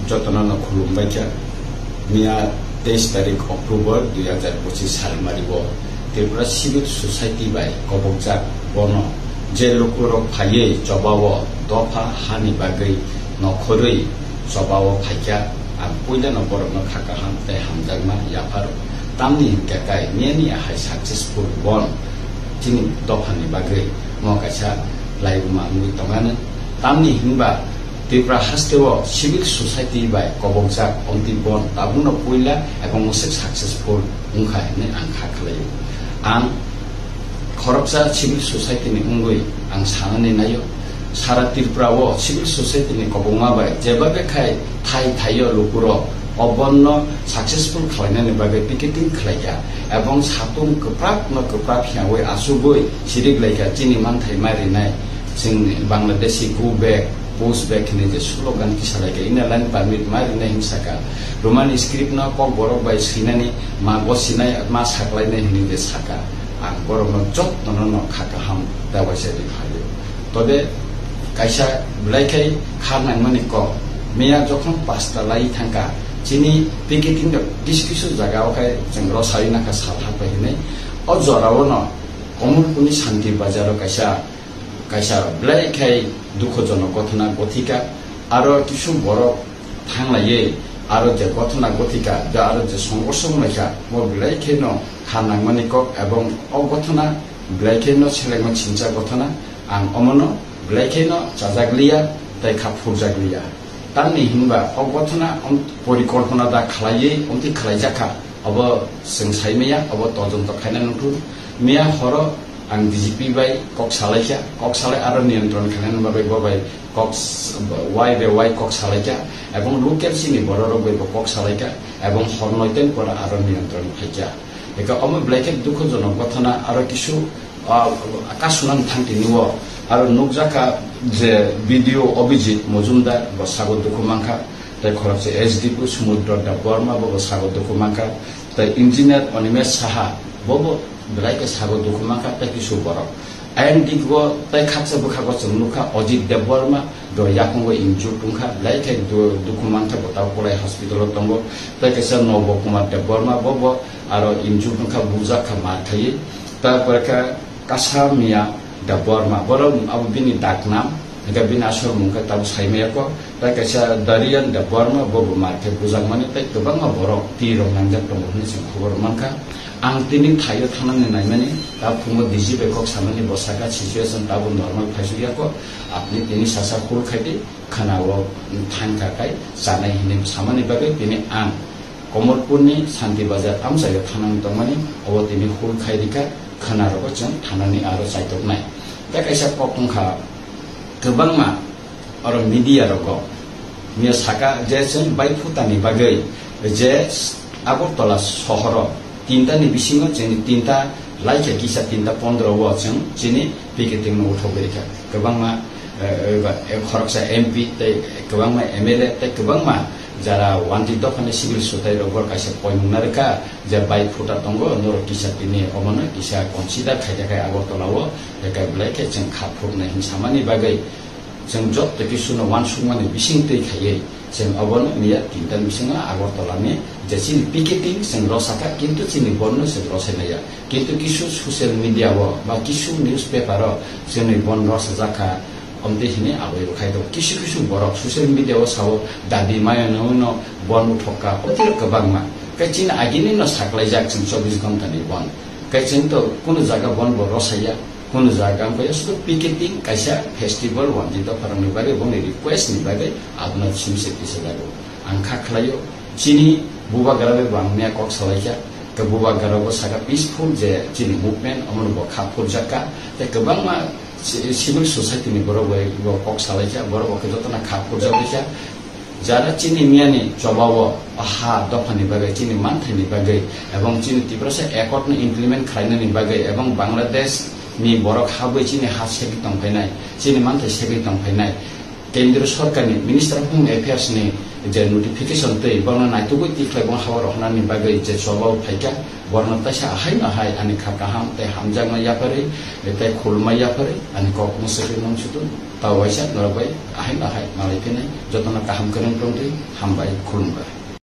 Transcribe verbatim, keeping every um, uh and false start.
Jotono no khulumbai kha. Miya teis tarik October dui hajar pochis salmari o Tripura Civil Society bai kobokjak bono je lukurok phaiwi chobao dopha hani bagwi nokhorwi chobao phaikha. Ang puilano borokno kha kaham tei hamjakma yapharo. Tamni hinkhe kai miyani ahai successful bon chini dophani bagwi mo kaisa laibuma wngwi tongani. Tamni hinba Tripura hasteo civil society bai kobokjak omtwi bon tabukno puila ebong mosek successful wngkha hinwi ang kha khlaio. Ang khoroksa civil society ni wngwi ang sanani naio, sara Tripura o civil society ni kobokma bai jebabe khai thai thaio lukurok o bonno successful khlainani bagwi picketing khlaikha ebong satung kwprak no kwprak hiyawi achugwi sirik laikha chini manthai ma rinai. Chwng Bangladeshi go back, post back hinwi je slogan kisa laikha, inner line permit ma rinai hinwi saka, Roman script no Kokborok bai swinani ma gosinai ma saklainai hinwi je saka. Ang borokno jotono no kha kaham tei waisa ri phaio. Tobe kaisa belai khai kha nangmani kok. Miya jokhon pasta lai thangkha, chini picketing rok kisu kisu jaga o khai chwng rw sawi nakha sal hapai hinwi. O jora o no Komolpurni Shanti Bazar o kaisa, kaisa belai khai dukhojonok gothona gothika. Aro kisu borok thanglaiwi aro je gothona gothika, je aro je songkorso wnglaikha, mo belai kheno kha nangmani kok, ebong o gothona belai kheno selengma chincha gothona. Ang omono belai kheno chajakliya tei kha phurjakliya. Tamni hinba o gothona om-, porikolpona da khlaiwi omtwi khlaijakha, obo chwng saimaya, obo todonto khaina nukthuk. Miya horo ang D G P bai kok salaikha, kok salai aro niyantron khainani bagwi bo bai kok s-, wai be wai kok salaikha, ebong local chini bororok bai bo kok salaikha, ebong hor noiten pora aro niyantron phaikha. Eka omo belai khe dukhojonok gothona aro kisu, ah, kasunani thang tini o aro nukjakha je B D O Abhijit Mojumdar bo sago dukhu mankha, tei khoroksa S D P Sumudro Debbarma bo, bo sago dukhu mankha, tei engineer Animesh Saha bo, bo belai khe sago dukhu mankha tei kisu borok. Ayang digo tei khaksa bwkhago chwng nukha Ajit Debbarma do yakungo injured wngkha, belai khe du-, dukhu mankha bo tabuk Kolai hospital o tongo. Tei kaisa Nobo Kumar Debbarma bo, bo aro injured wngkha, bujak kha mar khaiwi. Tarpore khe Kasa Miya Debbarma, borok abo bini daknam, hingkhe bini asol mung khe tabuk saimaya kho. Tei kaisa Darian Debbarma bo bo mar khe bujakmani tei kwbangma borok twi rok nangjak tongo hwnwi chwng khobor mankha. Ang tini thaio thangnani naimani, ta phungo D G bai kok samani bo saka situation tabuk normal phaisukya kho. Apni tini sasa khul khaidi khana o thangkha khai chanai hinwi samani bagwi tini ang Komolpurni Shanti Bazar amchaio thangnani tongmani, obo tini khul khai rikha khana rogo chwng thanani aro chaitoknai. Tei kaisa kok wngkha kwbangma oro media rogo. Miya saka je chwng bai phutani bagwi je Agartala sohoro tinta ni bisingo chini tinta laikha kisa tinta pondro o chwng chini picketing no uthogwi rikha. Kwbangma, eh, eh, khoroksa M P tei kwbangma M L A tei kwbangma jara wanti dophani civil sotai rok bor kaisa poimung narwkha je bai phuta tongo norok kisa tini omono kisa consider khaikha khai Agartala o, hwnkhe belai khe chwng kha phurknai hinsamani bagwi. Chwng joto kisuno uansukmani bising twi khaiwi, chwng obono miya tinta bisingo Agartala ni je chini picketing chwng rosakha, kintu chini bonno chwng rosai maya. Kintu kisu social media o ba kisu newspaper o chwngni bon rosajakha, omtwi hini aboi bo khai tongo. Kisu kisu borok social media o sao dabi maya no no bon uthokka, otiro kwbangma. Khe chini agini no saklaijak chwng chobbish ghonta ni bon. Khe chwng to kunu jaga bon bo rosaya. Kunu jaga wngkha ya sudu picketing kaisa festival wanjwi dopharokni bagwi boni request ni bagwi abono simse tisa jago. Ang kha khlaio chini bubagra bai bo ang miya kok salaikha. Tei bubagra bo saka peaceful je chini movement omono bo kha phurjakha. Tei kwbangma ci-, civil society ni borok bai bo kok salaikha, borok bo khe jotono kha phurjak baikha. Jara chini miyani chobao ha dophani bagwi, chini manthaini bagwi, ebong chini Tiprasa accord no implement khlainani bagwi, ebong Bangladesh ni borok habwi chini ha segwi tongphainai, chini manthai segwi tongphainai, Kendriya Sorkarni Minister of Home Affairs ni je notification twi bono naitugwi tikhlai bong hao rohornani bagwi je chobao phaikha, Borno taisa ahai no hai ani kha kaham tei hamjakma yapharwi tei khulumma yapharwi ani kok mwswkwi mung sutun. Tao waisa norok bai ahai no hai malai phinai jotono kaham kwrwng tongtwi, hambai, khulumkha.